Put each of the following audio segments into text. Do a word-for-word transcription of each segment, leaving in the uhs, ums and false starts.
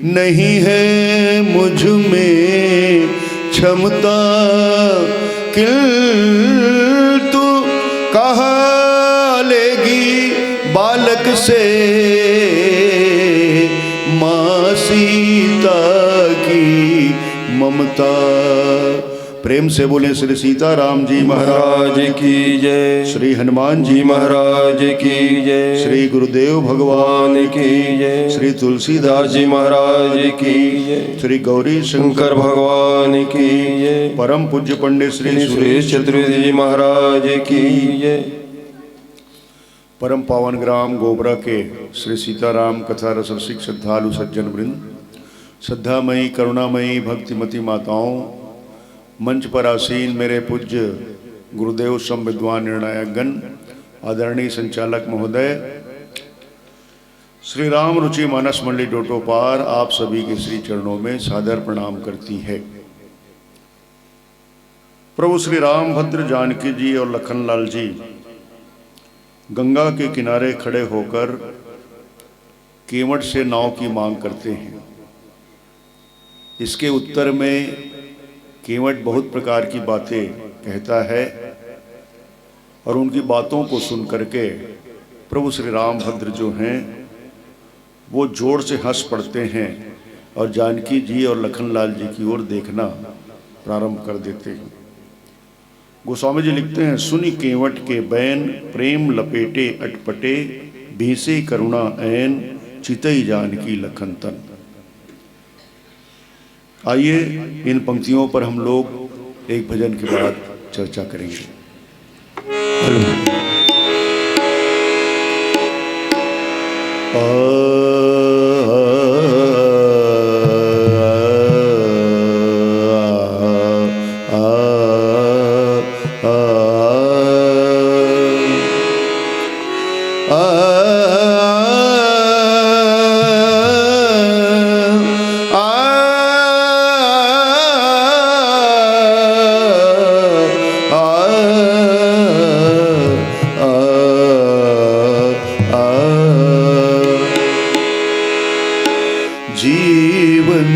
नहीं है मुझ में क्षमता, किंतु कहा लेगी बालक से माँ सीता की ममता। प्रेम से बोले श्री सीताराम जी महाराज महाराज की जय। श्री हनुमान जी महाराज की जय। श्री गुरुदेव भगवान की जय। श्री तुलसीदास जी महाराज की जय। श्री गौरी शंकर भगवान की जय। परम पूज्य पंडित श्री श्री सुरेश चतुर्वेदी जी महाराज की जय। परम पावन ग्राम गोबरा के श्री सीताराम कथा रस रसिक श्रद्धालु सज्जन वृंद, श्रद्धामयी करुणामयी भक्तिमती माताओं, मंच पर आसीन मेरे पूज्य गुरुदेव संविद्वान निर्णायक गण, आदरणीय संचालक महोदय, श्री राम रुचि मानस मंडली डोटोपार आप सभी के श्री चरणों में सादर प्रणाम करती है। प्रभु श्री रामभद्र, जानकी जी और लखनलाल जी गंगा के किनारे खड़े होकर केवट से नाव की मांग करते हैं। इसके उत्तर में केवट बहुत प्रकार की बातें कहता है और उनकी बातों को सुन करके प्रभु श्री रामभद्र जो हैं, वो जोर से हंस पड़ते हैं और जानकी जी और लखनलाल जी की ओर देखना प्रारंभ कर देते हैं। गोस्वामी जी लिखते हैं, सुनि केवट के बैन, प्रेम लपेटे अटपटे, भींसे करुणा ऐन, चितई जानकी लखन तन। आइए, इन पंक्तियों पर हम लोग एक भजन के बाद चर्चा करेंगे। जीवन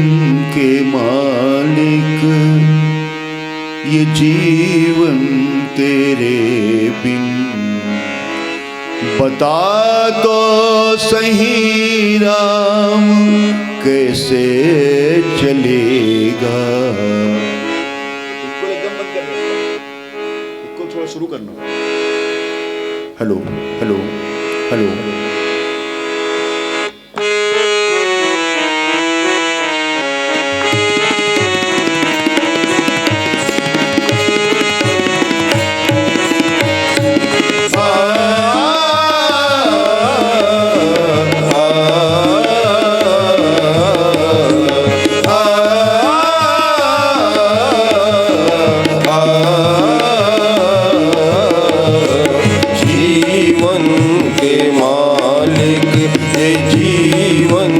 के मालिक, ये जीवन तेरे बिन, बता तो सही राम, कैसे चलेगा। इसको एकदम बंद कर दो, इसको थोड़ा शुरू करना। Hello, hello, hello. जीवन के मालिक, ये जीवन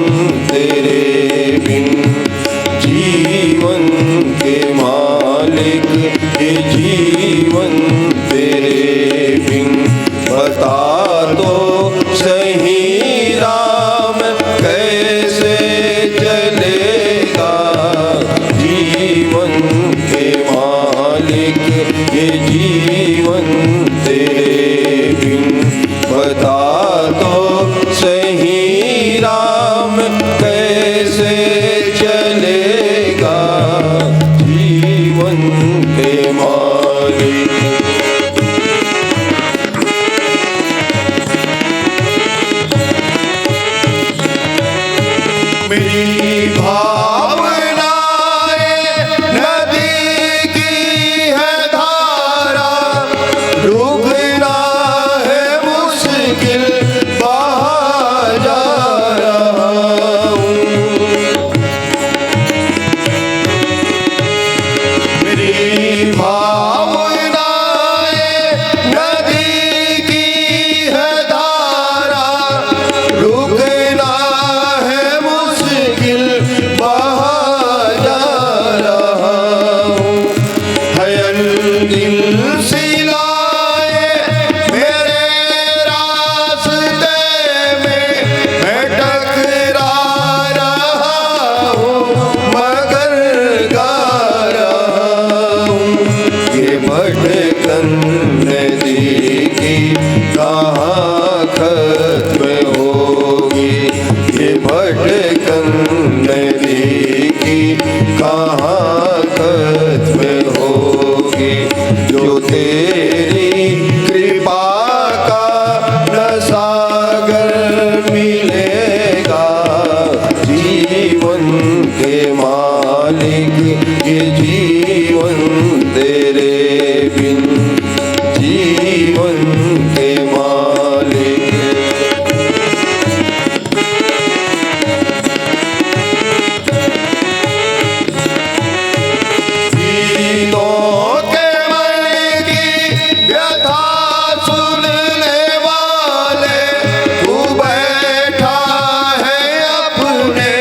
तेरे बिन, जीवन के मालिक, ये जीवन तेरे बिन, बता तो सही राम, कैसे चलेगा जीवन के मालिक, ये जीवन तेरे बिन, बता तो सही राम, कैसे चलेगा जीवन के मालिक। मेरी भावनाएं नदी की है धारा, रुकना है मुश्किल, बहा जा रहा हूँ। मेरी भावना तेरे बिन जीवन के मालिक। दीनों के मन की व्यथा सुनने वाले, तू बैठा है अपने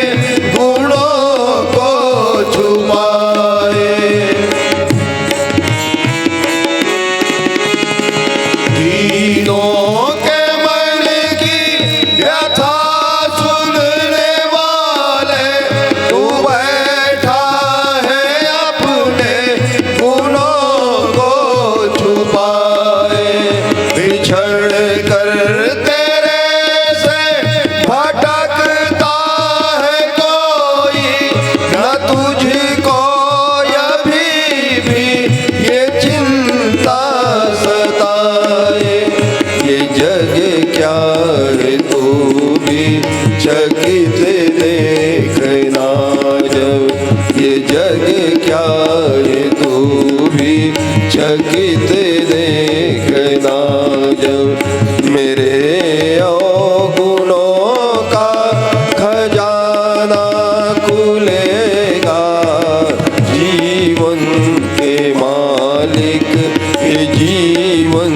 गुणों को छुपाए। दीनों के मन की व्यथा सुनने वाले, तू बैठा है अपने गुणों को छुपाए। बिछड़ कर तेरे से भटकता है कोई, न तुझको अभी भी ये चिंता सताए। ये जग क्या है, तू भी चकित देखना जब। ये जग क्या है, तू भी चकित देखना जब। मेरे अवगुणों का खजाना खुलेगा। जीवन के मालिक, ये जीवन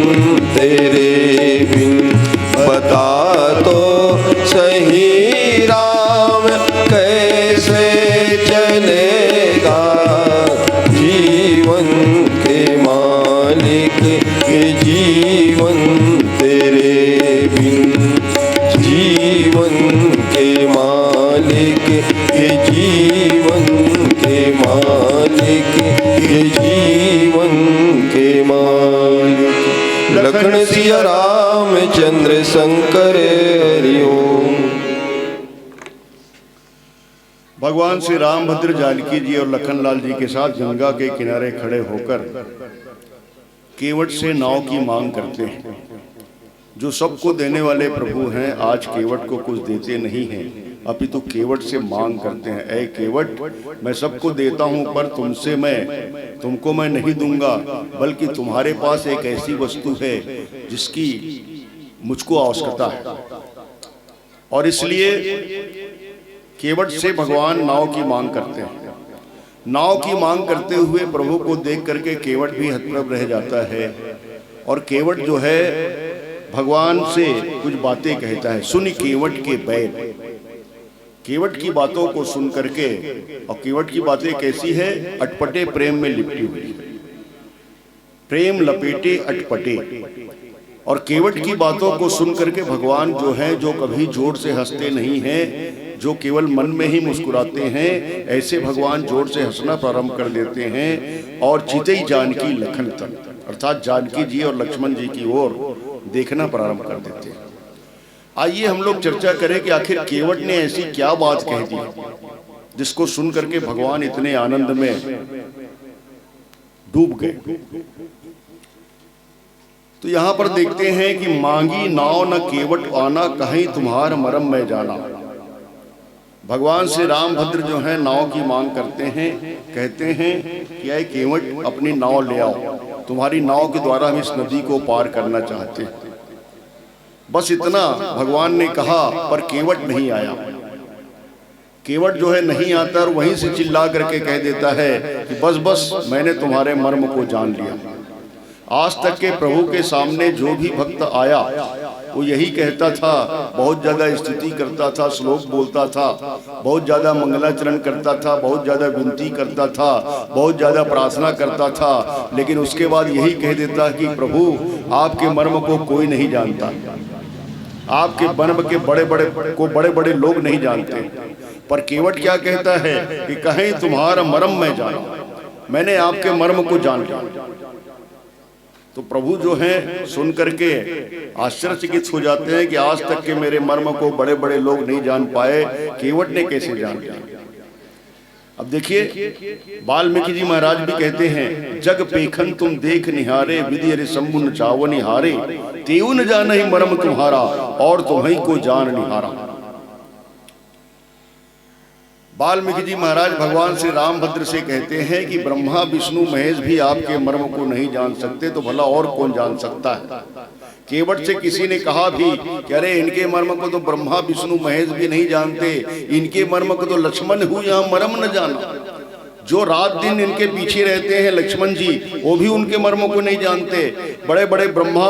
तेरे बिन। बता तो सही राम, कैसे चलेगा? जीवन के मालिक, ये जीवन तेरे बिन। जीवन के मालिक, ये जीवन के मालिक, ये जीवन के मालिक। लखन सिया रामचंद्र शंकर, हरि ओम। भगवान श्री रामभद्र, जानकी जी और लखनलाल जी के साथ गंगा के किनारे खड़े होकर केवट से नाव की मांग करते हैं। जो सबको देने वाले प्रभु हैं, आज केवट को कुछ देते नहीं हैं, अपितु केवट से मांग करते हैं, ऐ केवट, मैं सबको देता हूं, पर तुमसे मैं, तुमको मैं नहीं दूंगा, बल्कि तुम्हारे पास एक ऐसी वस्तु है जिसकी मुझको आवश्यकता है। और इसलिए केवट से भगवान नाव की मांग करते हैं। नाव की मांग करते हुए प्रभु को देख करके केवट भी हतप्रभ रह जाता है। और केवट जो है, भगवान से कुछ बातें कहता है। सुनि केवट के बैर, केवट की बातों को सुन करके। और केवट की बातें कैसी है? अटपटे प्रेम में लिपटी हुई है। प्रेम लपेटे अटपटे। और केवट की बातों को सुन करके भगवान जो है, जो कभी जोर से हंसते नहीं हैं, जो केवल मन में ही मुस्कुराते हैं, ऐसे भगवान जोर से हंसना प्रारंभ कर देते हैं और चितई जानकी लखन तन, अर्थात जानकी जी और लक्ष्मण जी की ओर देखना प्रारंभ कर देते हैं। आइए हम लोग चर्चा करें कि आखिर केवट ने ऐसी क्या बात कह दी जिसको सुन करके भगवान इतने आनंद में डूब गए। तो यहां पर देखते हैं कि मांगी नाव न केवट आना, कहीं तुम्हार मरम मैं जाना। भगवान श्री रामभद्र जो है, नाव की मांग करते हैं, कहते हैं कि ऐ केवट, अपनी नाव ले आओ, तुम्हारी नाव के द्वारा हम इस नदी को पार करना चाहते हैं। बस इतना भगवान ने कहा, पर केवट नहीं आया। केवट जो है, नहीं आता और वहीं से चिल्ला करके कह देता है कि बस, बस, मैंने तुम्हारे मर्म को जान लिया। आज तक के प्रभु के सामने जो भी भक्त आया, वो यही कहता था, बहुत ज्यादा स्तुति करता था, श्लोक बोलता था, बहुत ज्यादा मंगलाचरण करता था, बहुत ज्यादा विनती करता था, बहुत ज्यादा प्रार्थना करता था, लेकिन उसके बाद यही कह देता कि प्रभु, आपके मर्म को कोई नहीं जानता, आपके मर्म के बड़े बड़े को बड़े बड़े लोग नहीं जानते। पर केवट क्या कहता है कि कहीं तुम्हारा मर्म मैं जाना, मैंने आपके मर्म को जान लिया। तो प्रभु जो है, सुन करके आश्चर्यचकित हो जाते हैं कि आज तक के मेरे मर्म को बड़े बड़े लोग नहीं जान पाए, केवट ने कैसे जान लिया। अब देखिए, वाल्मीकि जी महाराज भी कहते हैं, जग पेखन तुम देख निहारे, विधि हरि शंभु न चावनि हारे, तेउ न जानहि मर्म तुम्हारा, और तुम्हीं को जान निहारा। वाल्मीकि जी महाराज भगवान श्री रामभद्र से कहते हैं कि ब्रह्मा, विष्णु, महेश भी आपके मर्म को नहीं जान सकते, तो भला और कौन जान सकता है? केवट से किसी ने कहा भी कि अरे, इनके मर्म को तो ब्रह्मा, विष्णु, महेश भी नहीं जानते, इनके मर्म को तो लक्ष्मण हूँ यहाँ मर्म न जाना। जो रात दिन इनके पीछे रहते हैं लक्ष्मण जी, वो भी उनके मर्मों को नहीं जानते। बड़े बड़े ब्रह्मा,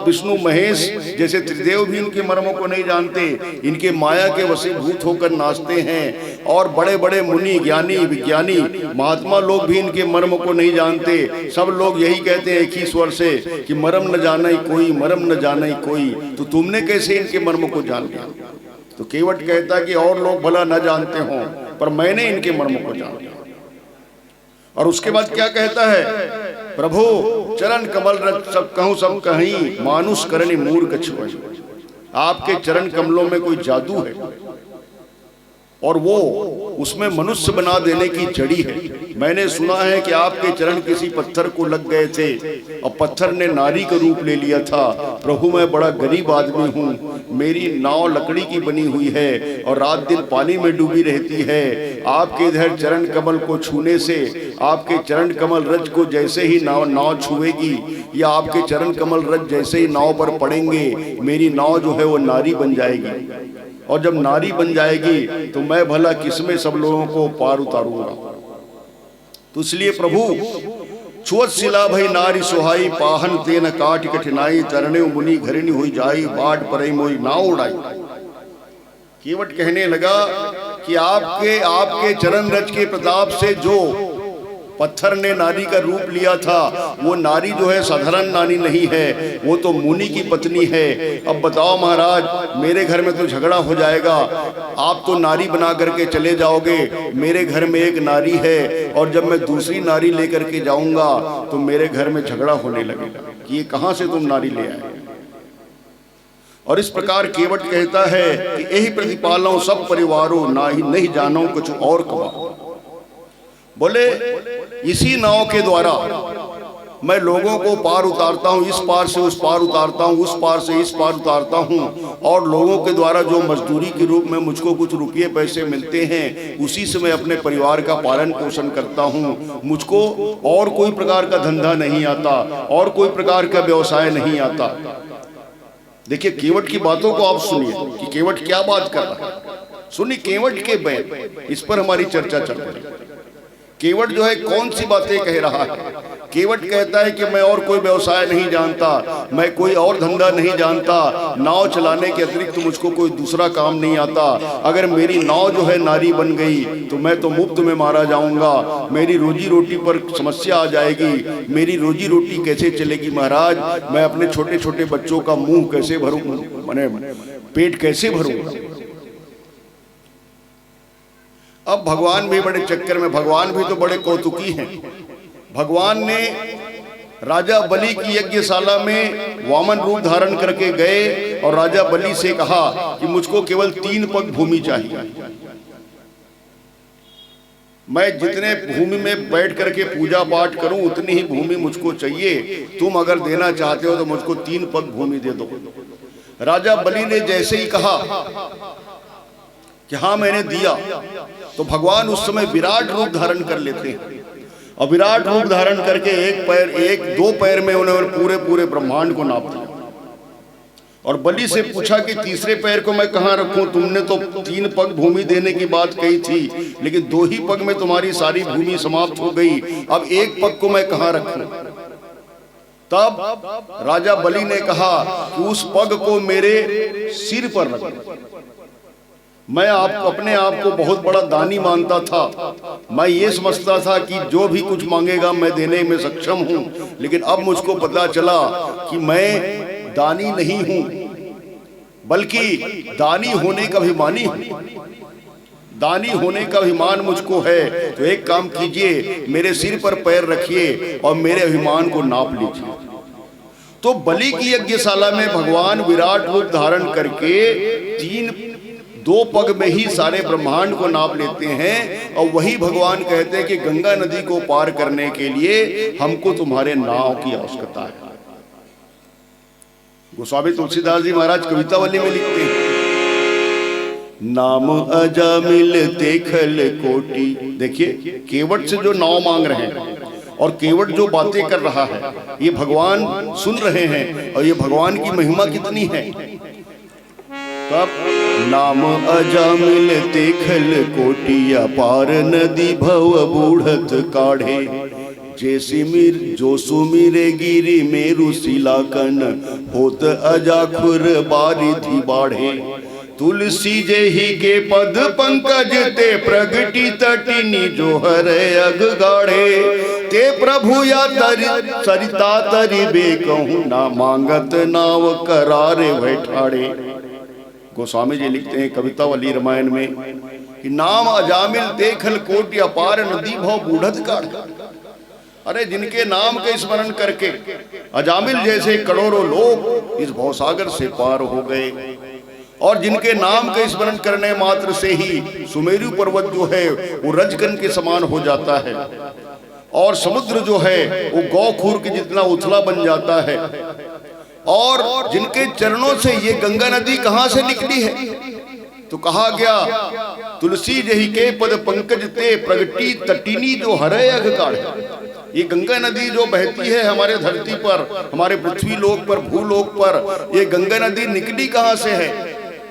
विष्णु, महेश जैसे त्रिदेव भी इनके मर्मों को नहीं जानते। इनके माया के वशीभूत होकर नाचते हैं। और बड़े बड़े मुनि, ज्ञानी, विज्ञानी, महात्मा लोग भी इनके मर्म को नहीं जानते। सब लोग यही कहते हैं एक ही स्वर से कि मरम न जाने कोई, मरम न जाने कोई। तो तुमने कैसे इनके मर्म को जान लिया? तो केवट कहता कि और लोग भला न जानते हों, पर मैंने इनके मर्म को जान लिया। और उसके बाद क्या कहता है? प्रभु, चरण कमल रज सब कहूँ सब कहीं, मानुष करनि मूर कछु कही। आपके चरण कमलों में कोई जादू है, और वो उसमें मनुष्य बना देने की जड़ी है। मैंने सुना है कि आपके चरण किसी पत्थर को लग गए थे और पत्थर ने नारी का रूप ले लिया था। प्रभु, मैं बड़ा गरीब आदमी हूँ, मेरी नाव लकड़ी की बनी हुई है और रात दिन पानी में डूबी रहती है। आपके इधर चरण कमल को छूने से, आपके चरण कमल रज को जैसे ही नाव, नाव छुएगी या आपके चरण कमल रज जैसे ही नाव पर पड़ेंगे, मेरी नाव जो है वो नारी बन जाएगी। और जब नारी बन जाएगी तो मैं भला किसमें सब लोगों को पार उतारूंगा? तो इसलिए प्रभु, छुअत शिला भई नारी सुहाई, पाहन तेन काटि कठिनाई, तरनेउ मुनि घरिनि हुई जाई, बाट परई मोई नाव उड़ाई। केवट कहने लगा कि आपके, आपके चरण रज के प्रताप से जो पत्थर ने नारी का रूप लिया था, वो नारी जो है साधारण नारी नहीं है, वो तो मुनि की पत्नी है। अब बताओ महाराज, मेरे घर में तो झगड़ा हो जाएगा। आप तो नारी बना करके चले जाओगे, मेरे घर में एक नारी है, और जब मैं दूसरी नारी लेकर के जाऊंगा तो मेरे घर में झगड़ा होने लगेगा कि ये कहाँ से तुम नारी ले आए। और इस प्रकार केवट कहता है कि यही प्रतिपालों सब परिवारों, ना ही नहीं जानो कुछ और कबा। बोले, इसी नाव के द्वारा मैं लोगों को पार उतारता हूँ, इस पार से उस पार उतारता हूँ, उस पार से इस पार उतारता हूँ, और लोगों के द्वारा जो मजदूरी के रूप में मुझको कुछ रुपये पैसे मिलते हैं, उसी से मैं अपने परिवार का पालन पोषण करता हूँ। मुझको और कोई प्रकार का धंधा नहीं आता, और कोई प्रकार का व्यवसाय नहीं आता। देखिए, केवट की बातों को आप सुनिए कि केवट क्या बात कर रहा है। सुनिए, केवट के बैर, इस पर हमारी चर्चा चल रही है। केवट जो है, कौन सी बातें कह रहा है? केवट कहता है कि मैं और कोई व्यवसाय नहीं जानता, मैं कोई और धंधा नहीं जानता, नाव चलाने के अतिरिक्त मुझको कोई दूसरा काम नहीं आता। अगर मेरी नाव जो है नारी बन गई तो मैं तो मुफ्त में मारा जाऊंगा, मेरी रोजी रोटी पर समस्या आ जाएगी। मेरी रोजी रोटी कैसे चलेगी महाराज? मैं अपने छोटे छोटे बच्चों का मुंह कैसे भरूं, माने पेट कैसे भरूंगा? अब भगवान भी बड़े चक्कर में, भगवान भी तो बड़े कौतुकी हैं। भगवान ने राजा बलि की यज्ञशाला में वामन रूप धारण करके गए और राजा बलि से कहा कि मुझको केवल तीन पग भूमि चाहिए। मैं जितने भूमि में बैठ करके पूजा पाठ करूं, उतनी ही भूमि मुझको चाहिए। तुम अगर देना चाहते हो तो मुझको तीन पग भूमि दे दो। राजा बलि ने जैसे ही कहा कि हाँ, मैंने दिया, तो भगवान उस समय विराट रूप धारण कर लेते हैं और विराट रूप धारण करके एक पैर, एक दो पैर में उन्होंने पूरे पूरे ब्रह्मांड को नाप दिया। और बलि से पूछा कि तीसरे पैर को मैं कहाँ रखूं? तुमने तो तीन पग भूमि देने की बात कही थी, लेकिन दो ही पग में तुम्हारी सारी भूमि समाप्त हो गई, अब एक पग को मैं कहाँ रखूं? तब राजा बलि ने कहा कि उस पग को मेरे सिर पर रख दो। मैं आप, अपने आप को बहुत बड़ा दानी मानता था। मैं ये समझता था कि जो भी कुछ मांगेगा, मैं देने में सक्षम हूँ, लेकिन अब मुझको पता चला कि मैं दानी नहीं हूँ, बल्कि दानी होने का अभिमानी हूँ। दानी होने का अभिमान मुझको है, तो एक काम कीजिए, मेरे सिर पर पैर रखिए और मेरे अभिमान को नाप लीजिए। तो बलि की यज्ञशाला में भगवान विराट रूप धारण करके तीन, दो पग में ही सारे ब्रह्मांड को नाप लेते हैं और वही भगवान कहते हैं कि गंगा नदी को पार करने के लिए हमको तुम्हारे नाव की आवश्यकता है। गोस्वामी तुलसीदास जी महाराज कवितावली में लिखते हैं, नाम अजामिल तेखल कोटि। देखिए, केवट से जो नाव मांग रहे हैं और केवट जो बातें कर रहा है, ये भगवान सुन रहे हैं और ये भगवान की महिमा कितनी है। तब नाम अजामिल तेखल कोटि, अपार नदी भव बूढ़त काढ़े। जे सिमिर जो सुमिरे गिरि मेरु सिलाकन, होत अजाखुर बारिधि बाढ़े। तुलसी जेहि के पद पंकज, ते प्रगटि तटिनि जो हरै अघ गाढ़े। ते प्रभु या तरि सरिता तरिबे, कहूँ ना मांगत नाव करारे भय ठाढ़े। गोस्वामी जी लिखते हैं कवितावली रामायण में कि नाम अजामिल तेखल कोटि, अपार नदी भव बूढ़त काढ़े। अरे, जिनके नाम के स्मरण करके अजामिल जैसे करोड़ों लोग इस भवसागर से पार हो गए और जिनके नाम के स्मरण करने मात्र से ही सुमेरु पर्वत जो है, वो रजकन के समान हो जाता है और समुद्र जो है, वो गौखूर के जितना उथला बन जाता है। और जिनके चरणों से ये गंगा नदी कहाँ से निकली है, तो कहा गया, तुलसी जेहि के पद पंकज, ते प्रगटि तटिनि जो हरै अघ गाढ़े। ये गंगा नदी जो बहती है हमारे धरती पर, हमारे पृथ्वी लोक पर, भूलोक पर, ये गंगा नदी निकली कहाँ से है?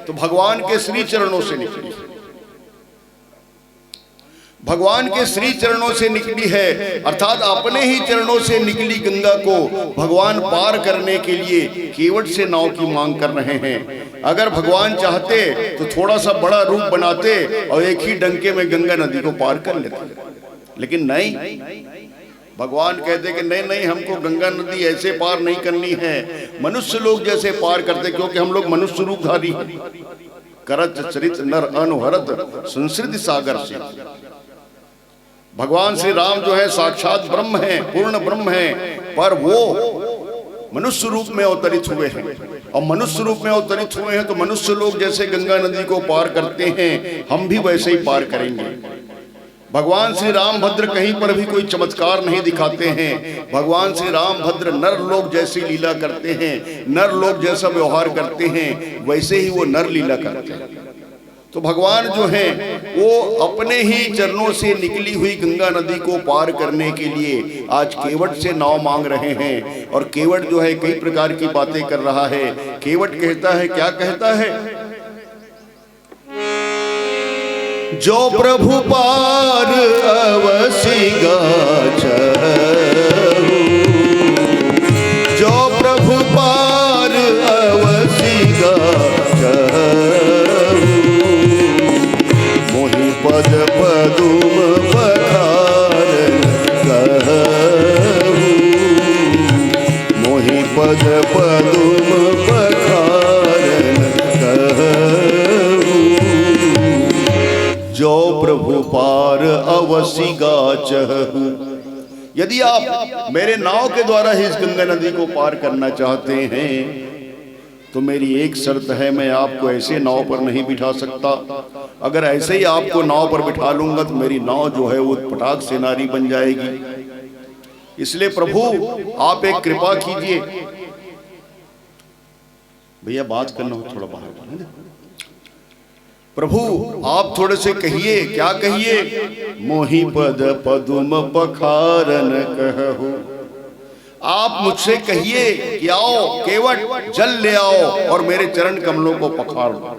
तो भगवान के श्री चरणों से निकली। भगवान के श्री चरणों से निकली है, अर्थात अपने ही चरणों से निकली गंगा को भगवान पार करने के लिए केवट से नाव की मांग कर रहे हैं। अगर भगवान चाहते तो थोड़ा सा बड़ा रूप बनाते और एक ही डंके में गंगा नदी को पार कर लेते, लेकिन नहीं। भगवान कहते कि नहीं, नहीं, हमको गंगा नदी ऐसे पार नहीं करनी है, मनुष्य लोग जैसे पार करते, क्योंकि हम लोग मनुष्य रूपधारी हैं। करत चरित नर अनु हरत संसृति सागर से। भगवान श्री राम जो है, साक्षात ब्रह्म है, पूर्ण ब्रह्म है, पर वो मनुष्य रूप में अवतरित हुए हैं। और मनुष्य रूप में अवतरित हुए हैं तो मनुष्य लोग जैसे गंगा नदी को पार करते हैं, हम भी वैसे ही पार करेंगे। भगवान श्री रामभद्र कहीं पर भी कोई चमत्कार नहीं दिखाते हैं। भगवान श्री रामभद्र नर लोग जैसी लीला करते हैं, नर लोग जैसा व्यवहार करते हैं, वैसे ही वो नर लीला करते हैं। तो भगवान जो हैं, वो अपने ही चरणों से निकली हुई गंगा नदी को पार करने के लिए आज केवट से नाव मांग रहे हैं। और केवट जो है, कई प्रकार की बातें कर रहा है। केवट कहता है, क्या कहता है? जो प्रभु पार अवसि गाचहु, जो प्रभु पार अवसि गाचहु, मोहि पद पदुम पखारन कहु, मोहि पद पदुम पखारन कहु। जो प्रभु पार अवसि गाचहु। यदि आप मेरे नाव के द्वारा ही इस गंगा नदी को पार करना चाहते हैं, तो मेरी एक शर्त है, मैं आपको ऐसे नाव पर नहीं बिठा सकता। अगर ऐसे ही आपको नाव पर बिठा लूंगा, तो मेरी नाव जो है, वो पटाख से नारी बन जाएगी। इसलिए प्रभु, आप एक कृपा कीजिए। भैया, बात करना हो, थोड़ा बाहर बोलो ना। प्रभु, आप थोड़े से कहिए, क्या कहिए? मोहि पद पदुम पखारन कहु। आप मुझसे कहिए कि आओ केवट, जल ले आओ और मेरे चरण कमलों को पखार लो।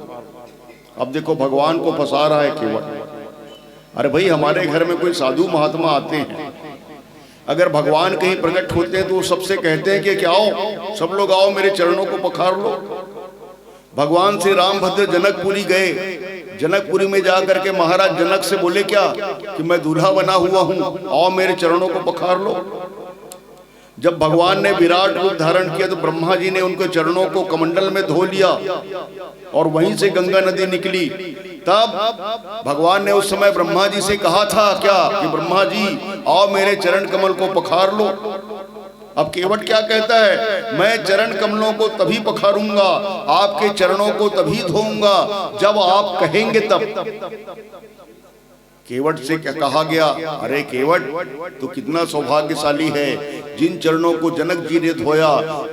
अब देखो, भगवान को फंसा रहा है केवट। अरे भाई, हमारे घर में कोई साधु महात्मा आते हैं, अगर भगवान कहीं प्रकट होते हैं तो वो सबसे कहते हैं कि, कि आओ, सब लोग आओ, मेरे चरणों को पखार लो। भगवान श्री रामभद्र जनकपुरी गए, जनकपुरी में जा करके महाराज जनक से बोले क्या कि मैं दूल्हा बना हुआ हूँ, आओ, मेरे चरणों को पखार लो। जब भगवान ने विराट रूप धारण किया तो ब्रह्मा जी ने उनके चरणों को कमंडल में धो लिया और वहीं से गंगा नदी निकली। तब भगवान ने उस समय ब्रह्मा जी से कहा था क्या कि ब्रह्मा जी, आओ, मेरे चरण कमल को पखार लो। अब केवट क्या कहता है? मैं चरण कमलों को तभी पखारूंगा, आपके चरणों को तभी धोऊंगा, जब आप कहेंगे तब। केवट से क्या कहा गया? अरे केवट, तू कितना सौभाग्यशाली है, जिन चरणों को जनक जी ने धोया,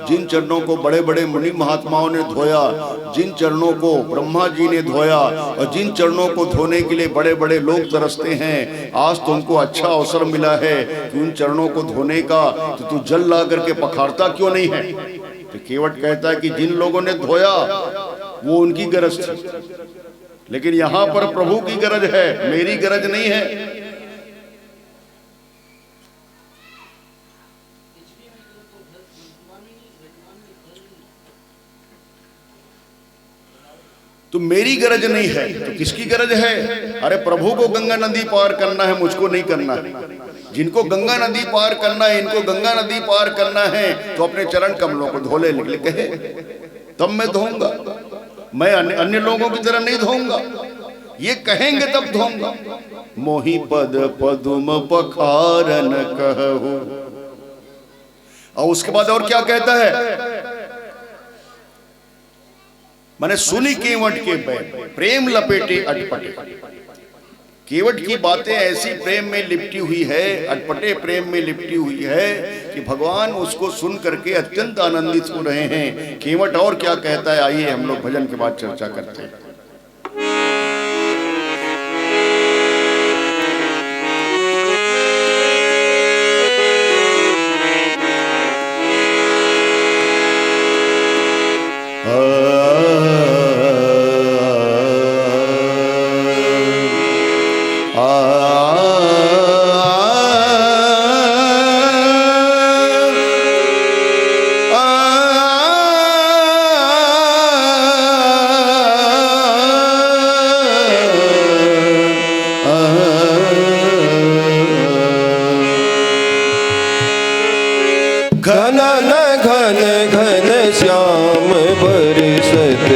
जिन चरणों को बड़े बड़े मुनि महात्माओं ने धोया, जिन चरणों को ब्रह्मा जी ने धोया और जिन चरणों को धोने के लिए बड़े बड़े लोग तरसते हैं, आज तुमको अच्छा अवसर मिला है कि उन चरणों को धोने का, तो तू जल ला करके पखारता क्यों नहीं है? तो केवट कहता है कि जिन लोगों ने धोया, वो उनकी गरज थी, लेकिन यहां पर प्रभु की गरज है, मेरी गरज नहीं है। तो मेरी गरज नहीं है तो किसकी गरज है? अरे, प्रभु को गंगा नदी पार करना है, मुझको नहीं करना है। जिनको गंगा नदी पार करना है, इनको गंगा नदी पार करना है, तो अपने चरण कमलों को धो ले, लिख लिख कहे, तब मैं धोऊंगा। मैं अन्य, अन्य लोगों की तरह नहीं धोऊंगा, ये कहेंगे तब धोऊंगा। मोहि पद पदुम पखारन कहु। और उसके बाद और क्या कहता है? मैंने सुनी केवट के बैन, प्रेम लपेटे अटपटे। केवट की बातें ऐसी प्रेम में लिपटी हुई है, अटपटे प्रेम में लिपटी हुई है कि भगवान उसको सुन करके अत्यंत आनंदित हो रहे हैं। केवट और क्या कहता है, आइए हम लोग भजन के बाद चर्चा करते हैं। घन न घन घन श्याम बरसत,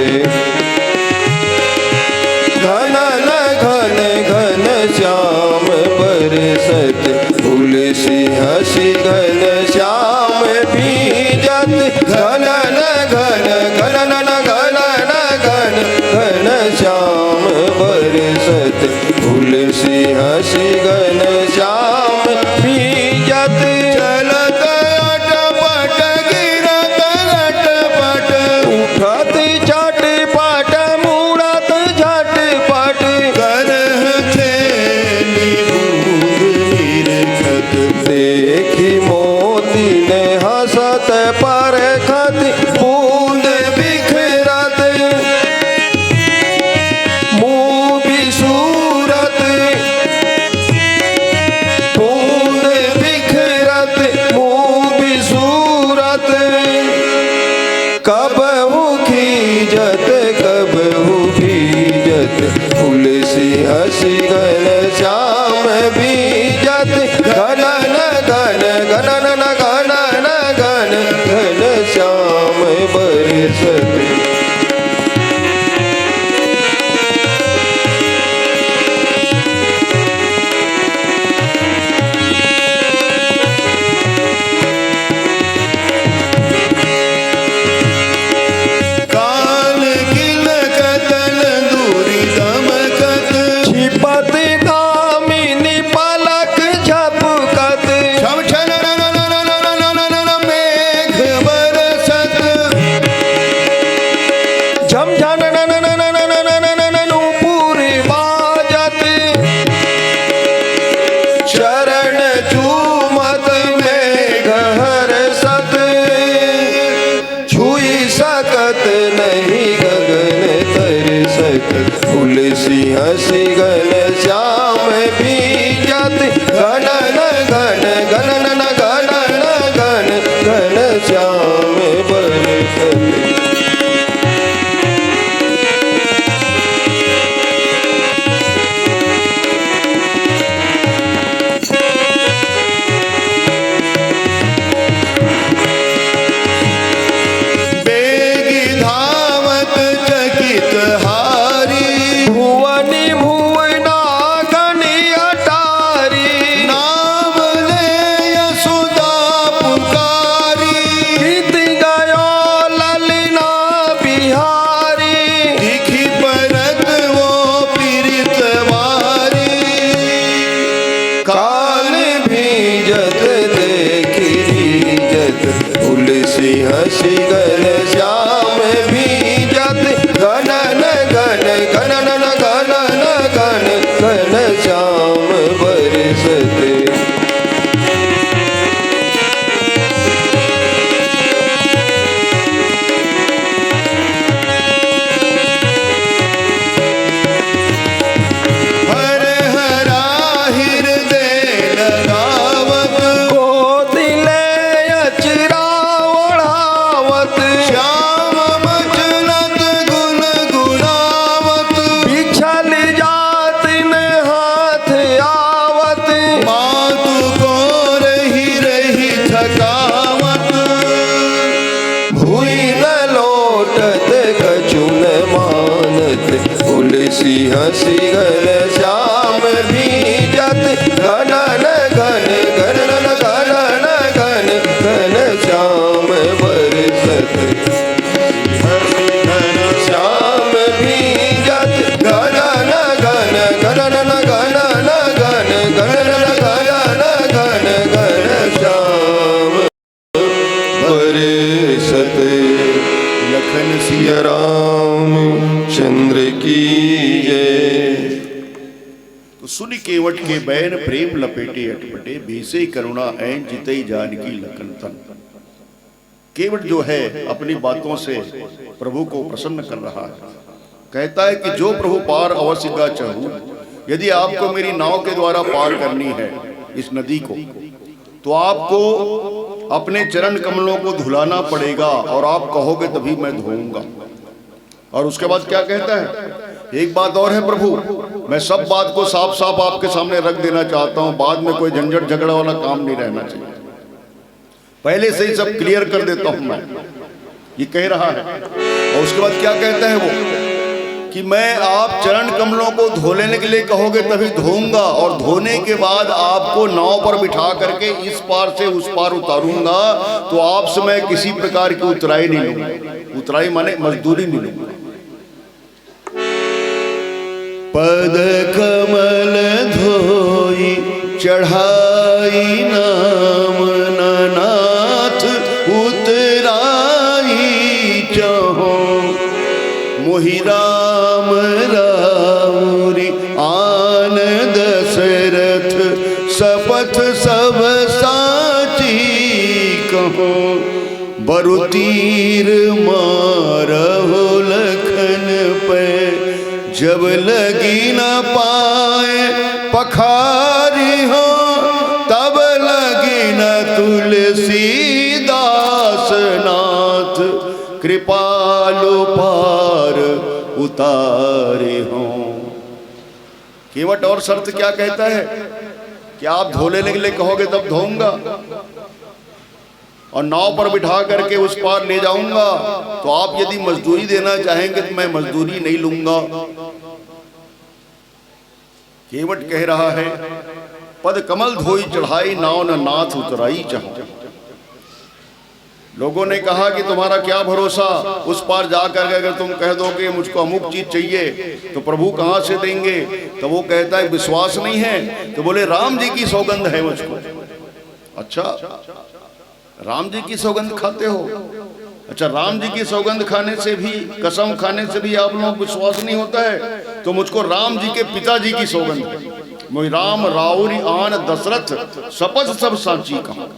घन न घन घन श्याम बरसत, तुलसी हंसी घन श्याम भींजत। घन न घन घन न न घन न घन घन श्याम बरसत, तुलसी हंसी घन श्याम भींजत। चलत अटपट गिरत घटपट, उठत चटपट मुड़त झटपट, करह छेनी बूंद निरखत। देखि मोती ने हंसत परखत, बूंद बिखरत मुंह बिसूरत, बूंद बिखरत मुंह बिसूरत। कबहु खींचत कबहु भींजत, तुलसी हंसी घन श्याम भींजत। घन न घन घन न न घन न घन घन श्याम बरसत। काल किलकत न दूरि दमकत, छिपत कामिनी पलक झपकत। छम छन न न न न मेघ बरसत। झम झन न न न न न न न न नूपुर बाजत। चरण चूमत मेघ हरसत। छुई सकत नहीं गगन तरसत। तुलसी हंसी घन श्याम भींजत। घन न घन घन न न घन न घन घन श्याम बरसत। बेगी धावत चकित हारी। भुवनि भुवन हंसी घन श्याम भींजत, घनन घन घनन घनन घन घन श्याम बरसत। हर हरा हृदय लगावत, गोदी ले अचरा ओढ़ावत, श्याम मचलत गुनगुनावत, बिछल जात में हाथ आवत, मातु को रहि रहि थकावत। भुइ न लोटत कछु न मानत, तुलसी हंसी घन श्याम भींजत, घनन घन घनन घनन घन घन श्याम बरसत। हंसी घन श्याम भींजत, घनन घन घनन घनन घन घनन घनन घन घन श्याम बरसत। लखन सिया रामचंद्र की जय। तो सुनि केवट के बैन प्रेम लपेटे अटपटे, भीसे करुणा ऐन जितई जानकी लखन तन। केवट जो है अपनी बातों से प्रभु को प्रसन्न कर रहा है, कहता है कि जो प्रभु पार अवसिगा चहु, यदि आपको मेरी नाव के द्वारा पार करनी है इस नदी को, तो आपको अपने चरण कमलों को धुलाना पड़ेगा और आप कहोगे तभी मैं धोऊंगा। और उसके बाद क्या कहता है? एक बात और है प्रभु, मैं सब बात को साफ साफ आपके सामने रख देना चाहता हूं, बाद में कोई झंझट झगड़ा वाला काम नहीं रहना चाहिए, पहले से ही सब क्लियर कर देता हूं मैं, ये कह रहा है। और उसके बाद क्या कहता है वो कि मैं, आप चरण कमलों को धो लेने के लिए कहोगे तभी धोऊंगा, और धोने के बाद आपको नाव पर बिठा करके इस पार से उस पार उतारूंगा, तो आपसे मैं किसी प्रकार की उतराई नहीं लूंगा। उतराई माने मजदूरी नहीं लूंगा। पद कमल धोई चढ़ाई नाम न नाथ उतराई चहो। मोहि राम राउरी आन दशरथ सपथ सब साची कहो। बरु तीर मारहु लखन पे, जब लगी न पाए पखारी हो, तब लगी न तुलसीदास नाथ, कृपालु पार उतारे हो। केवट और शर्त क्या कहता है कि आप धो लेने के लिए कहोगे तब धोऊंगा, और नाव पर बिठा करके उस पार ले जाऊंगा, तो आप यदि मजदूरी देना चाहेंगे तो मैं मजदूरी नहीं लूंगा। केवट कह रहा है, पद कमल धोई चढ़ाई नाव न नाथ उतराई चाहो। लोगों ने कहा कि तुम्हारा क्या भरोसा, उस पार जा करके अगर तुम कह दो कि मुझको अमुक चीज चाहिए तो प्रभु कहां से देंगे? तो वो कहता है, विश्वास नहीं है? तो बोले, राम जी की सौगंध है मुझको। अच्छा, राम जी की सौगंध खाते हो? अच्छा, राम जी की सौगंध खाने से भी, कसम खाने से भी आप लोगों को विश्वास नहीं होता है, तो मुझको राम जी के पिताजी की सौगंध है। मोहि राम राउरी आन दशरथ सपथ सब सांची कहा।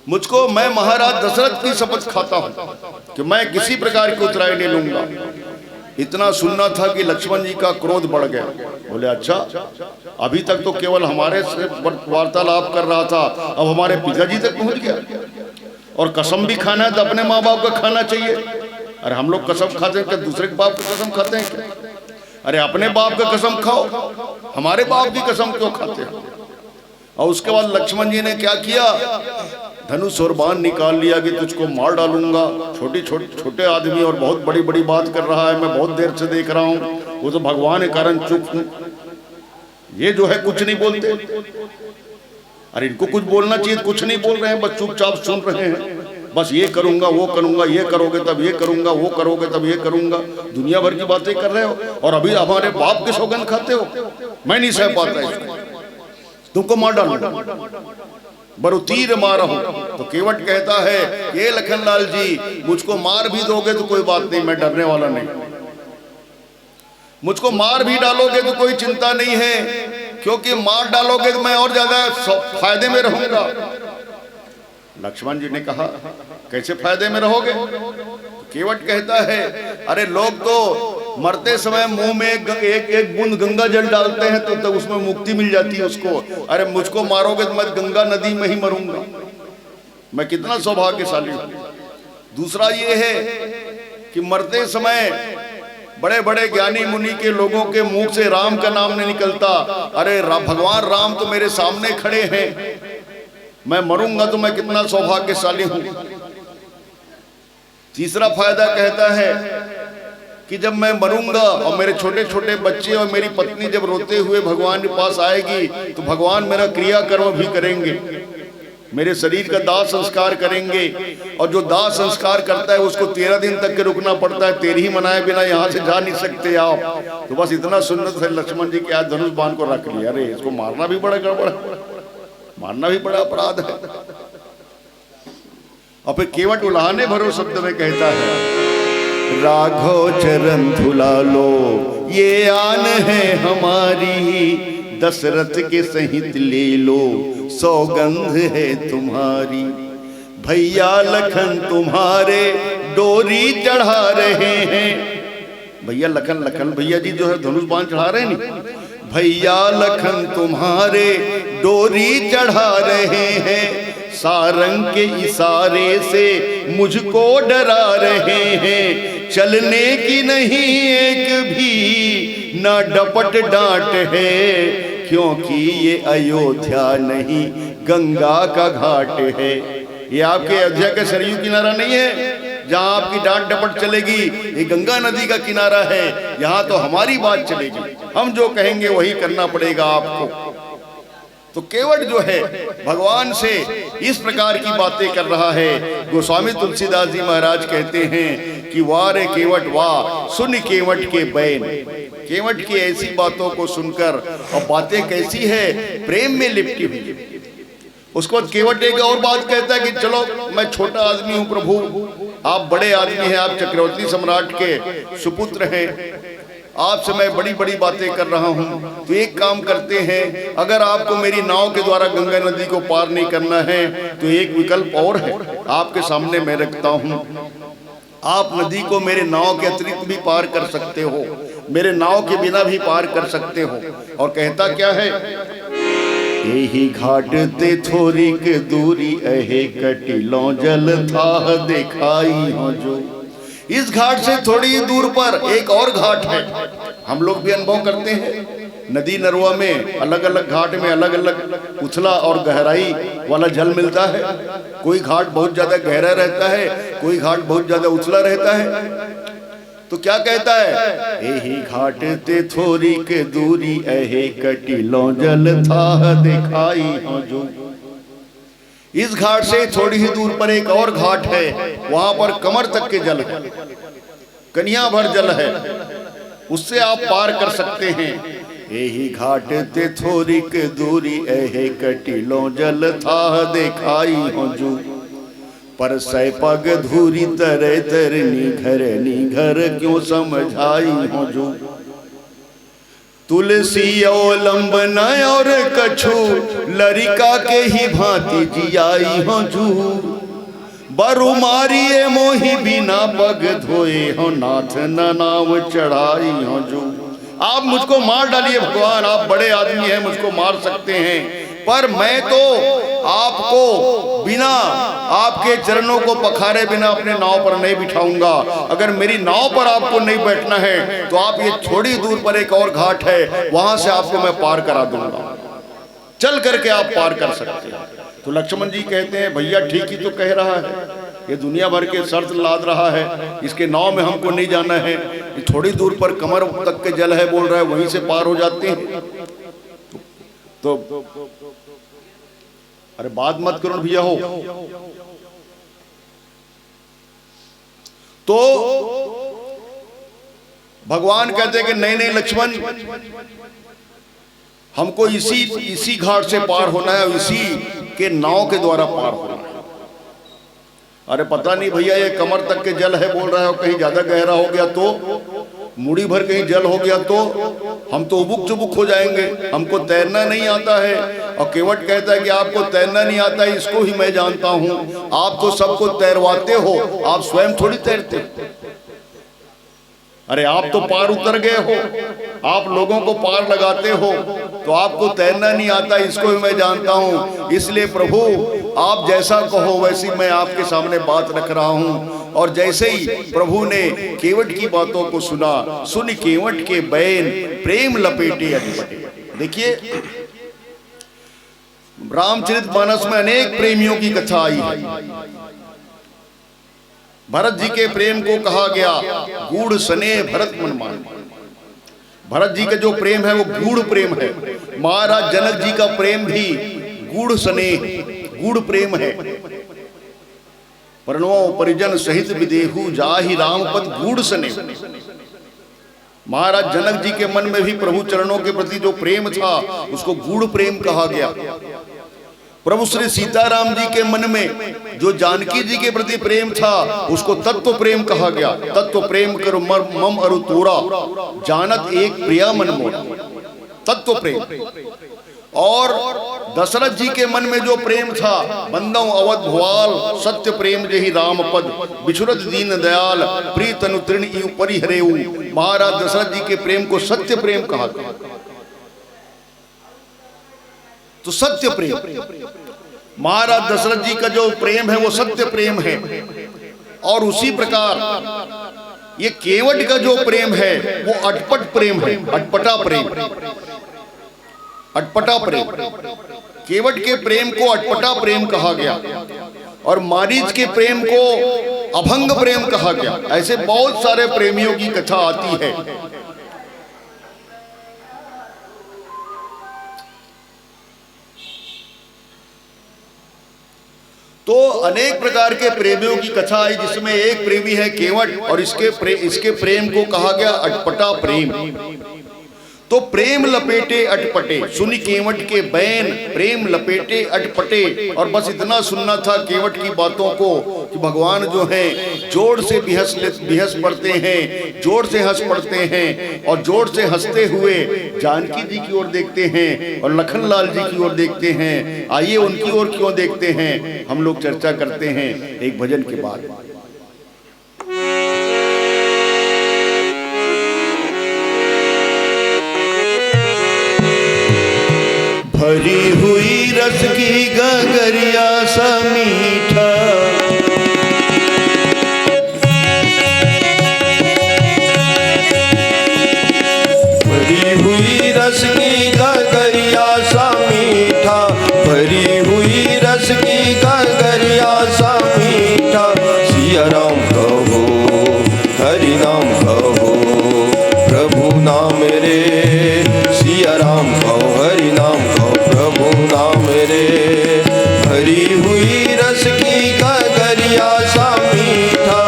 मुझको, मैं महाराज दशरथ की शपथ खाता हूं कि मैं किसी प्रकार की उतराई नहीं लूंगा। इतना सुनना था कि लक्ष्मण जी का क्रोध बढ़ गया। बोले, अच्छा, अभी तक तो केवल हमारे से वर-, वार्तालाप कर रहा था, अब हमारे पिताजी तक पहुंच गया। और कसम भी खाना है तो अपने माँ बाप का खाना चाहिए। अरे, हम लोग कसम खाते हैं, क्या दूसरे के बाप की कसम खाते हैं क्या? अरे, अपने बाप का कसम खाओ, हमारे बाप की कसम क्यों खाते हो? और उसके बाद लक्ष्मण जी ने क्या किया? धनुष और बाण निकाल लिया कि तुझको मार डालूंगा। छोटी छोटी, छोटे आदमी और बहुत बड़ी बड़ी बात कर रहा है, मैं बहुत देर से देख रहा हूँ, वो तो भगवान के कारण चुप हूँ। ये जो है कुछ नहीं बोलते। अरे, इनको कुछ बोलना चाहिए, कुछ नहीं बोल रहे हैं, बस चुपचाप सुन रहे हैं। बस ये करूंगा, वो करूंगा, ये करोगे तब ये करूंगा, वो करोगे तब ये करूंगा, दुनिया भर की बातें कर रहे हो। और अभी हमारे बाप की सौगंध खाते हो, मैं नहीं सह पाता इसको, तुमको मार डालूंगा। बरु तीर मारहु। तो केवट कहता है, ये लखनलाल जी, मुझको मार भी दोगे तो कोई बात नहीं, मैं डरने वाला नहीं। मुझको मार भी डालोगे तो कोई चिंता नहीं है, क्योंकि मार डालोगे तो मैं और ज्यादा स-, फायदे में रहूंगा। लक्ष्मण जी ने कहा, कैसे फायदे में रहोगे? तो केवट कहता है, अरे, लोग तो मरते समय मुंह में एक, एक, एक बूंद गंगा जल डालते हैं तो, तो उसमें मुक्ति मिल जाती है उसको। अरे, मुझको मारोगे तो मैं गंगा नदी में ही मरूंगा। मैं कितना सौभाग्यशाली हूं। दूसरा ये है कि मरते समय बड़े बड़े ज्ञानी मुनि के लोगों के मुख से राम का नाम नहीं निकलता। अरे रा-, भगवान राम तो मेरे सामने खड़े हैं, मैं मरूंगा तो मैं कितना सौभाग्यशाली हूं। तीसरा फायदा कहता है कि जब मैं मरूंगा और मेरे छोटे छोटे बच्चे और मेरी पत्नी जब रोते हुए भगवान के पास आएगी तो भगवान मेरा क्रियाकर्म भी करेंगे, मेरे शरीर का दाह संस्कार करेंगे। और जो दाह संस्कार करता है उसको तेरह दिन तक के रुकना पड़ता है, तेरह ही मनाए बिना यहाँ से जा नहीं सकते आप। तो बस इतना सुनने से लक्ष्मण जी के हाथ धनुष बाण को रख लिया, अरे, इसको मारना भी बड़ा गड़बड़ है, मारना भी बड़ा अपराध है। और फिर केवट उल्हाने भरो शब्द में कहता है, राघव चरण धुला लो, ये आन है हमारी, दशरथ के सहित ले लो, सौगंध है तुम्हारी। भैया लखन तुम्हारे डोरी चढ़ा रहे हैं। भैया लखन, लखन भैया जी जो है धनुष बाण चढ़ा रहे हैं नी, भैया लखन तुम्हारे डोरी चढ़ा रहे हैं, सारंग के इशारे से मुझको डरा रहे हैं। चलने की नहीं एक भी ना डपट डांट है, क्योंकि ये अयोध्या नहीं गंगा का घाट है। ये आपके अयोध्या का सरयू किनारा नहीं है जहां आपकी डांट डपट चलेगी, ये गंगा नदी का किनारा है, यहां तो हमारी बात चलेगी। हम जो कहेंगे वही करना पड़ेगा आपको। तो केवट जो है भगवान से इस प्रकार की बातें कर रहा है। गोस्वामी तुलसीदास जी महाराज कहते हैं कि वाह रे केवट वाह, सुन केवट के बैन। केवट की ऐसी बातों को सुनकर, और बातें कैसी है, प्रेम में लिपटी हुई। उसके बाद केवट एक और बात कहता है कि चलो, मैं छोटा आदमी हूं प्रभु, आप बड़े आदमी हैं, आप चक्रवर्ती सम्राट के सुपुत्र हैं, आपसे मैं बड़ी बड़ी बातें कर रहा हूं। तो एक काम करते हैं, अगर आपको मेरी नाव के द्वारा गंगा नदी को पार नहीं करना है तो एक विकल्प और है, आपके सामने मैं रखता हूं। आप नदी को मेरे नाव के अतिरिक्त भी पार कर सकते हो, मेरे नाव के बिना भी पार कर सकते हो। और कहता क्या है, एही घाट ते थोरीक दूरी अहे, कटिलो जल थाह देखाई हो जो। इस घाट से थोड़ी ही दूर पर एक और घाट है, हम लोग भी अनुभव करते हैं। नदी नरवा में अलग अलग घाट में अलग अलग उथला और गहराई वाला जल मिलता है। कोई घाट बहुत ज्यादा गहरा रहता है, कोई घाट बहुत ज्यादा उथला रहता है। तो क्या कहता है, एही घाट ते थोरीक दूरी अहे, कटिलो जल थाह देखाई हो जो। इस घाट से थोड़ी ही दूर पर एक और घाट है, वहां पर कमर तक के जल है, कनिया भर जल है, उससे आप पार कर सकते हैं। एही घाट ते थोरीक दूरी अहे, कटिलो जल थाह देखाई हो जो। पर सै पग धूरी तरे तरनी घर नी घर क्यों समझाई हो जो। तुलसी अवलंबन और कछु लरिका के ही भांति जियाई हो जू। बरु मारिए मोहि बिना पग धोए हो नाथ न नाव चढ़ाई हो जू। आप मुझको मार डालिए भगवान, आप बड़े आदमी हैं, मुझको मार सकते हैं, पर मैं तो आपको बिना आपके चरणों को पखारे बिना अपने नाव पर नहीं बिठाऊंगा। अगर मेरी नाव पर आपको नहीं बैठना है तो आप ये थोड़ी दूर पर एक और घाट है, वहां से आपको मैं पार करा दूंगा, चल करके आप पार कर सकते हैं। तो लक्ष्मण जी कहते हैं, भैया ठीक ही तो कह रहा है, ये दुनिया भर के शर्त लाद रहा है, इसके नाव में हमको नहीं जाना है, ये थोड़ी दूर पर कमर तक के जल है बोल रहा है, वहीं से पार हो जाते हैं। तो अरे बात मत करो ना भैया हो। तो भगवान कहते हैं कि नहीं नहीं लक्ष्मण, हमको इसी इसी घाट से पार होना है, इसी के नाव के द्वारा पार होना है। अरे पता नहीं भैया, ये कमर तक के जल है बोल रहा है, और कहीं ज्यादा गहरा हो गया तो, मुड़ी भर कहीं जल हो गया तो, हम तो उबुक चुबुक हो जाएंगे। हमको तैरना नहीं आता है। और केवट कहता है कि आपको तैरना नहीं आता है, इसको ही मैं जानता हूँ। आप तो सबको तैरवाते हो, आप स्वयं थोड़ी तैरते हो। अरे, आप तो पार उतर गए हो, आप लोगों को पार लगाते हो, तो आपको तैरना नहीं आता, इसको भी मैं जानता हूँ। इसलिए प्रभु, आप जैसा कहो वैसी मैं आपके सामने बात रख रहा हूँ। और जैसे ही प्रभु ने केवट की बातों को सुना, सुन केवट के बैन प्रेम लपेटे अटपटे। देखिए, रामचरित मानस में अनेक प्रेमियों की कथा आई है। भरत जी के प्रेम को कहा गया गूढ़ स्नेह भरत मन मान। भरत जी का जो प्रेम है वो गूढ़ प्रेम है। महाराज जनक जी का प्रेम भी गूढ़ स्नेह, गूढ़ प्रेम है। प्रणव परिजन सहित विदेहु जाहि राम पद गूढ़ स्नेह। महाराज जनक जी के मन में भी प्रभु चरणों के प्रति जो प्रेम था, उसको गूढ़ प्रेम कहा गया। प्रभु श्री सीताराम जी के मन में जो जानकी जी के प्रति प्रेम था, उसको तत्व प्रेम कहा गया। तत्व प्रेम करो मर-, मम अरु तोरा, जानत एक प्रिया मन मोरा। तत्व प्रेम। और दशरथ जी के मन में जो प्रेम था, बंदौ अवध भुआल सत्य प्रेम जेहि राम पद, बिछुरत दीन दयाल प्रीत तनु तृण इउ परिहरेऊ। महाराज दशरथ जी के प्रेम को सत्य प्रेम कहा गया। तो सत्य प्रेम, महाराज दशरथ जी का जो प्रेम है वो सत्य प्रेम है। और उसी प्रकार ये केवट का जो प्रेम है वो अटपट प्रेम है, अटपटा प्रेम, अटपटा प्रेम। केवट के प्रेम को अटपटा प्रेम कहा गया और मारीच के प्रेम को अभंग प्रेम कहा गया। ऐसे बहुत सारे प्रेमियों की कथा आती है। तो अनेक प्रकार के प्रेमियों की कथा आई, जिसमें एक प्रेमी है केवट और इसके प्रे-, इसके प्रेम को कहा गया अटपटा प्रेम। तो प्रेम लपेटे अटपटे, सुनि केवट के बैन, प्रेम लपेटे अटपटे। और बस इतना सुनना था केवट की बातों को कि भगवान जो हैं, जोर से भी हंस ले-, भी हंस पड़ते हैं, जोर से हंस पड़ते हैं और जोर से हंसते हुए जानकी जी की ओर देखते हैं और लखन लाल जी की ओर देखते हैं। आइए, उनकी ओर क्यों देखते हैं, हम लोग चर्चा करते हैं एक भजन के बाद। भरी हुई रस की गगरिया सा मीठा, भरी हुई रस की गगरिया सा मीठा, भरी हुई रस की गगरिया सा मीठा। सिया राम कहो, हरि नाम कहो, प्रभु नाम रे। सिया राम कहो, हरि नाम कहो, प्रभु नाम रे। भरी हुई रस की गगरिया सा मीठा।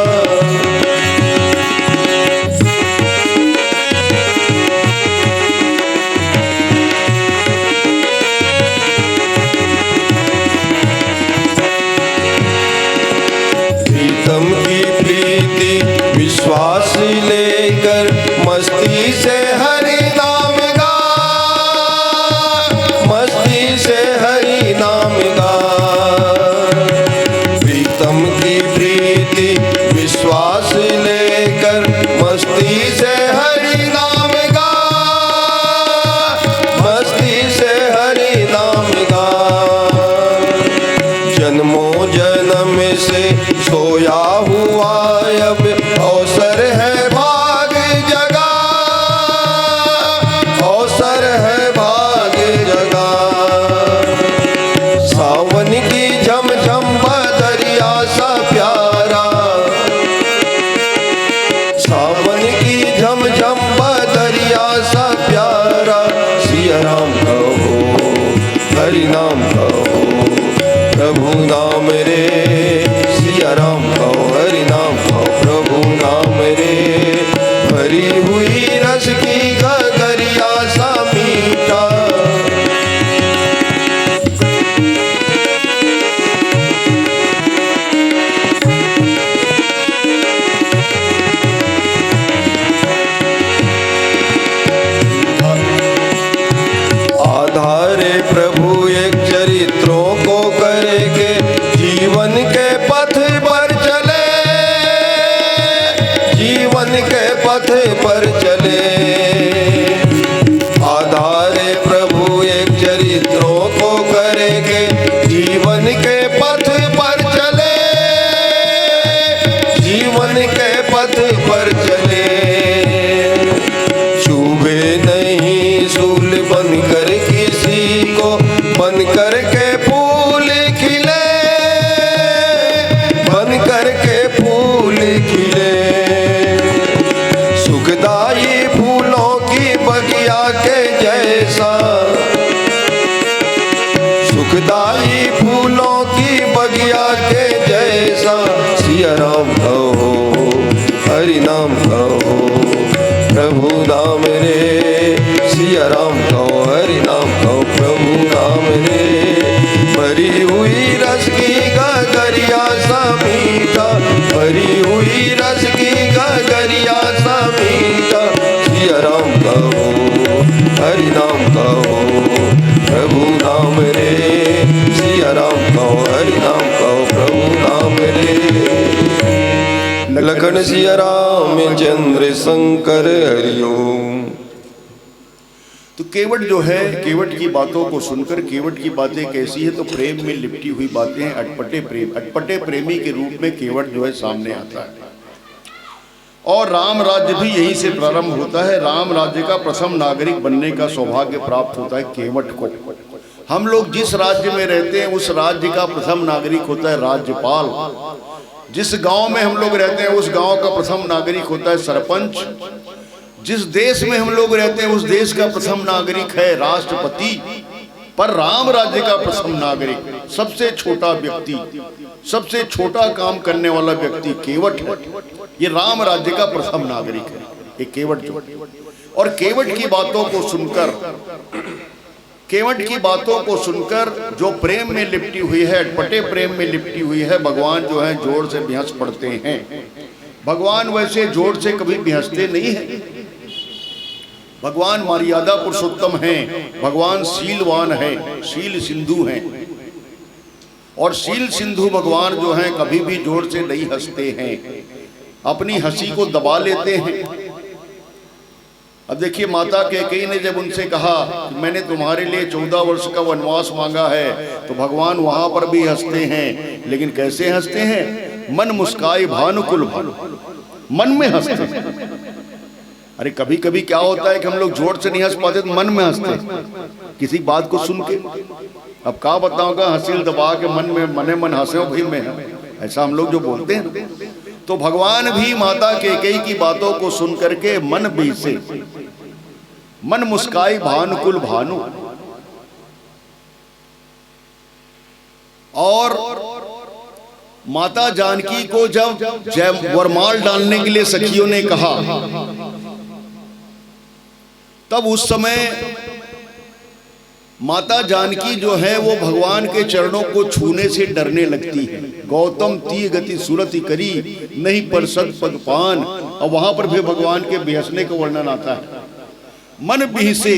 प्रीतम की प्रीति विश्वास लेकर मस्ती से हरि नाम गा, मस्ती से हरि नाम गा। प्रीतम की प्रीति विश्वास लेकर मस्ती से हरि नाम गा, मस्ती से हरि नाम गा। जन्मों जन्म से सोया हुआ अब अवसर है भाग जगा, अवसर है भाग जगा। सावन की झमझम बदरिया सा प्यारा, सावन की झमझम बदरिया सा प्यारा। सिया राम कहो, हरि नाम कहो, प्रभु नाम रे। सिया राम कहो, हरि नाम कहो, प्रभु नाम रे। भरी हुई रस की गगरिया सा मीठा। जैसा सिया राम कहो, हरि नाम कहो, प्रभु नाम रे। सिया राम कहो, हरि नाम कहो, प्रभु नाम रे। भरी हुई रस की गगरिया सा मीठा, भरी हुई रस की गगरिया सा मीठा। सिया राम कहो, हरि नाम कहो, प्रभु नाम रे। सिया राम कहो, हरि नाम कहो, प्रभु नाम रे। लखन सिया राम चंद्र शंकर हरिओम। तो केवट जो है, केवट की बातों को सुनकर, केवट की बातें कैसी है, तो प्रेम में लिपटी हुई बातें हैं, अटपटे प्रेम, अटपटे प्रेमी के रूप में केवट जो है सामने आता है। और राम राज्य भी यहीं से प्रारंभ होता है। राम राज्य का प्रथम नागरिक बनने का सौभाग्य प्राप्त होता है केवट को। हम लोग जिस राज्य में रहते हैं, उस राज्य का प्रथम नागरिक होता है राज्यपाल। जिस गांव में हम लोग रहते हैं, उस गांव का प्रथम नागरिक होता है सरपंच। जिस देश में हम लोग रहते हैं, उस देश का प्रथम नागरिक है राष्ट्रपति। पर राम राज्य का प्रथम नागरिक, सबसे छोटा व्यक्ति, सबसे छोटा काम करने वाला व्यक्ति केवट है। ये राम राज्य का प्रथम नागरिक है, ये केवट जो। और केवट की बातों को सुनकर, केवट की बातों को सुनकर जो प्रेम में लिपटी हुई है, अटपटे प्रेम में लिपटी हुई है, भगवान जो है जोर से बिहस पड़ते हैं। भगवान वैसे जोर से कभी बिहसते नहीं है। भगवान मर्यादा पुरुषोत्तम हैं, भगवान शीलवान हैं, शील सिंधु हैं। और शील सिंधु भगवान जो हैं, कभी भी जोर से नहीं हंसते हैं, अपनी हंसी को दबा लेते हैं। अब देखिए, माता कैकेयी ने जब उनसे कहा कि मैंने तुम्हारे लिए चौदह वर्ष का वनवास मांगा है, तो भगवान वहां पर भी हंसते हैं। लेकिन कैसे हंसते हैं? मन मुस्काए भानुकुल भानु, मन में हंसते हैं। अरे, कभी कभी क्या होता है कि हम लोग जोर से नहीं हंस पाते तो मन में हंसते हैं, किसी बात को सुन के। अब का बताऊंगा, हंसी दबा के मन में, मने मन हंसे हो भाई मैं, ऐसा हम लोग जो बोलते हैं। तो भगवान भी माता कैकेयी की बातों को सुन करके मन बिहसे, मन मुस्काई भानुकुल भानु। और माता जानकी को जब जय वरमाल डालने के लिए सखियों ने कहा, तब उस समय माता जानकी जो है, वो भगवान के चरणों को छूने से डरने लगती है। गौतम तीय गति सुरति करी, नहीं परसत पग पान। अब वहां पर भी भगवान के बिहसने का वर्णन आता है। मन बिहसे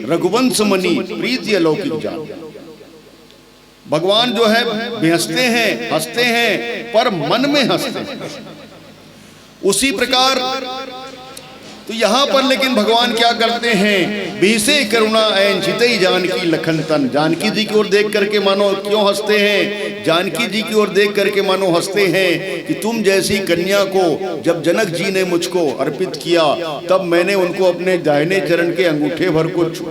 रघुवंश मनी, प्रीति अलौकिक जान। भगवान जो है, बिहसते हैं, हंसते हैं, पर मन में हंसते हैं। उसी प्रकार तो यहां पर लेकिन भगवान क्या करते हैं? बिहसे करुणा ऐन जितई जानकी लखन तन। जानकी जी की ओर देख करके मानो क्यों हंसते हैं? जानकी जी की ओर देख करके मानो हंसते हैं कि तुम जैसी कन्या को जब जनक जी ने मुझको अर्पित किया, तब मैंने उनको अपने दाहिने चरण के अंगूठे भर को छू-,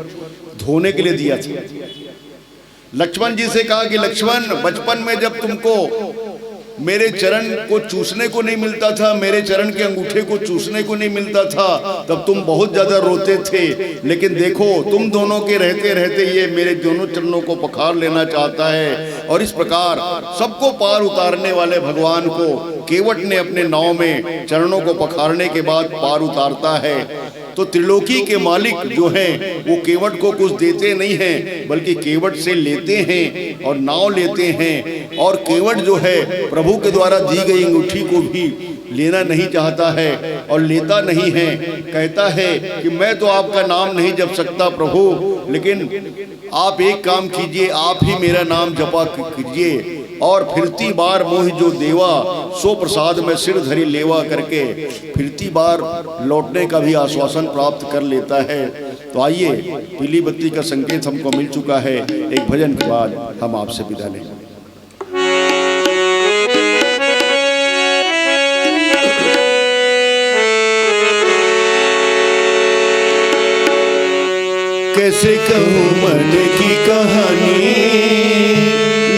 धोने के लिए दिया था। लक्ष्मण जी से कहा कि लक्ष्मण, बचपन में जब तुमको मेरे चरण को चूसने को नहीं मिलता था, मेरे चरण के अंगूठे को चूसने को नहीं मिलता था, तब तुम बहुत ज्यादा रोते थे। लेकिन देखो, तुम दोनों के रहते रहते ये मेरे दोनों चरणों को पखार लेना चाहता है। और इस प्रकार सबको पार उतारने वाले भगवान को केवट ने अपने नाव में चरणों को पखारने के बाद पार उतारता है। तो त्रिलोकी के मालिक जो हैं, वो केवट को कुछ देते नहीं हैं, बल्कि केवट से लेते हैं और नाव लेते हैं। और केवट जो है, प्रभु के द्वारा दी गई अंगूठी को भी लेना नहीं चाहता है और लेता नहीं है। कहता है कि मैं तो आपका नाम नहीं जप सकता प्रभु, लेकिन आप एक काम कीजिए, आप ही मेरा नाम जपा क-, कीजिए। और फिरती बार मोहि जो देवा, सो प्रसाद में सिर धरि लेवा करके फिरती बार लौटने का भी आश्वासन प्राप्त कर लेता है। तो आइए, पीली बत्ती का संकेत हमको मिल चुका है। एक भजन के बाद हम आपसे विदा लेंगे। कैसे कहूँ मन की कहानी,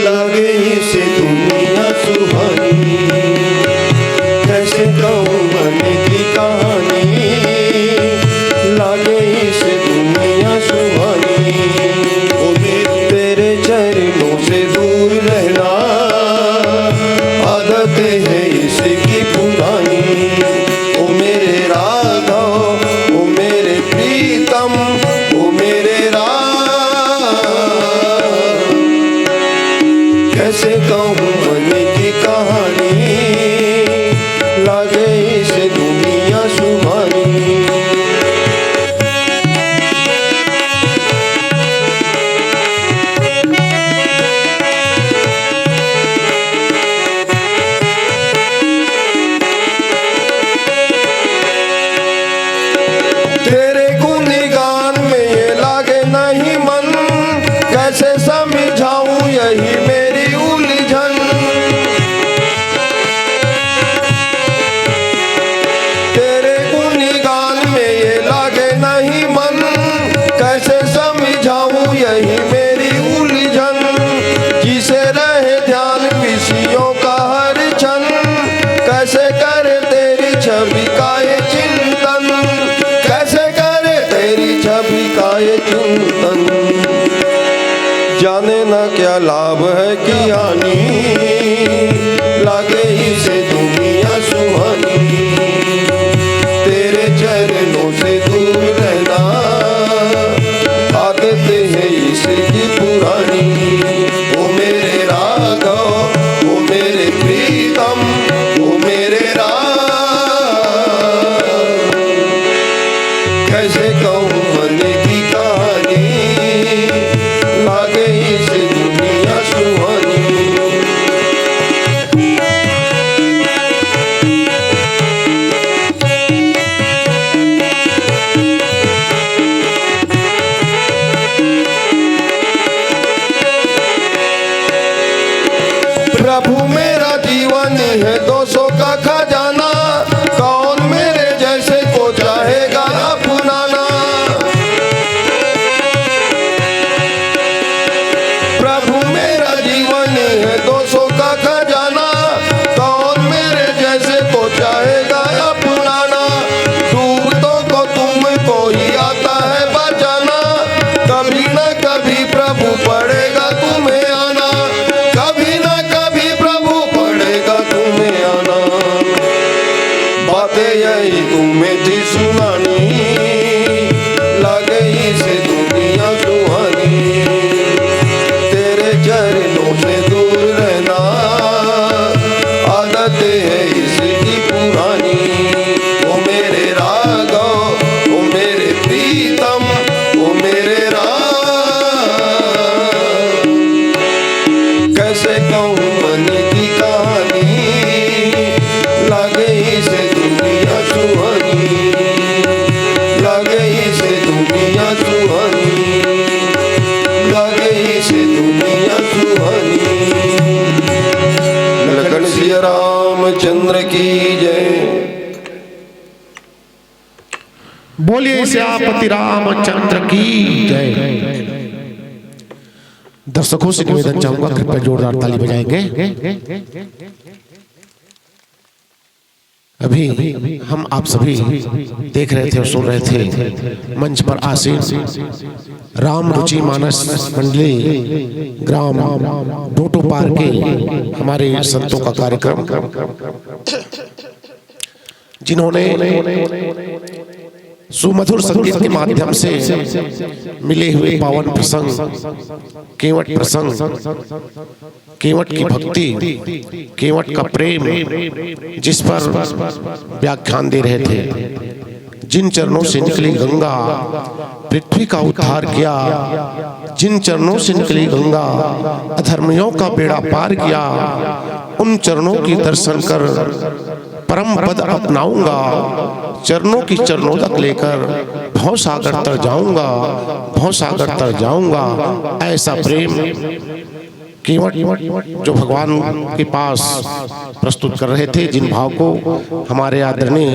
लागे इसे दुनिया सुहानी। कैसे कहूँ मन की कहानी, लागे इसे दुनिया सुहानी। ओ मेरे, तेरे चरणों से दूर रहना, आदत है इसकी पुरानी। ओ मेरे राघव, ओ मेरे प्रीतम, ओ मेरे राघव, कैसे कहूँ मन की कहानी, लागे इसे दुनिया सुहानी। तेरे गुणगान में ये लागे नहीं मन, कैसे समझाऊं यही मेरी उलझन। तेरे गुणगान में ये लागे नहीं मन, कैसे समझाऊं यही मेरी उलझन। जिसे रहे ध्यान विषयों का हर क्षण, कैसे करे तेरी छवि का ये चिंतन, कैसे करे तेरी छवि का ये चिंतन। जाने ना क्या लाभ है कि हानि, लागे इसे दुनिया सुहानी। तेरे चरणों से दूर रहना, आदत है इसकी पुरानी। ओ मेरे राघव, ओ मेरे प्रीतम, ओ मेरे राघव, कैसे कहूँ मन की कहानी, लागे इसे दुनिया सुहानी। प्रभु मेरा जीवन है दोषों का खजाना, कौन मेरे जैसे को चाहेगा अपनाना। प्रभु मेरा जीवन है दोषों का खजाना, कौन मेरे जैसे को चाहेगा अपनाना। डूबतों को तुमको ही आता है बचाना, कभी ना कभी प्रभु पड़ेगा तुम्हें आना, कभी ना कभी प्रभु पड़ेगा तुम्हें आना। बातें यही तुम्हें थी सुनानी, लागे इसे दुनिया सुहानी। तेरे चरणों से दूर रहना, आदत है इसकी पुरानी। ओ मेरे राघव, ओ मेरे प्रीतम, ओ मेरे राघव, कैसे कहूँ मन की कहानी, लागे इसे दुनिया सुहानी, लागे इसे दुनिया सुहानी, लागे इसे दुनिया सुहानी। लखन सिया रामचंद्र की जय। बोलिए सियापति रामचंद्र की जय। दर्शकों से निवेदन चाहूंगा, कृपया जोरदार ताली बजाएंगे। अभी हम आप सभी देख रहे थे और सुन रहे थे मंच पर आसीन राम रुचि मानस मंडली ग्राम डोटोपार के हमारे संतों का कार्यक्रम, जिन्होंने सुमधुर संगीत के माध्यम से मिले हुए पावन प्रसंग, केवट प्रसंग, केवट की भक्ति, केवट का प्रेम, जिस पर व्याख्यान दे रहे थे। जिन चरणों से निकली गंगा, पृथ्वी का उद्धार किया, जिन चरणों से निकली गंगा, अधर्मियों का बेड़ा पार किया, उन चरणों की दर्शन कर परम पद अपनाऊंगा, चरणों की चरणोदक लेकर भव सागर तर जाऊंगा, भव सागर तर जाऊंगा। ऐसा प्रेम केवट जो भगवान के पास प्रस्तुत कर रहे थे, जिन भाव को हमारे आदरणीय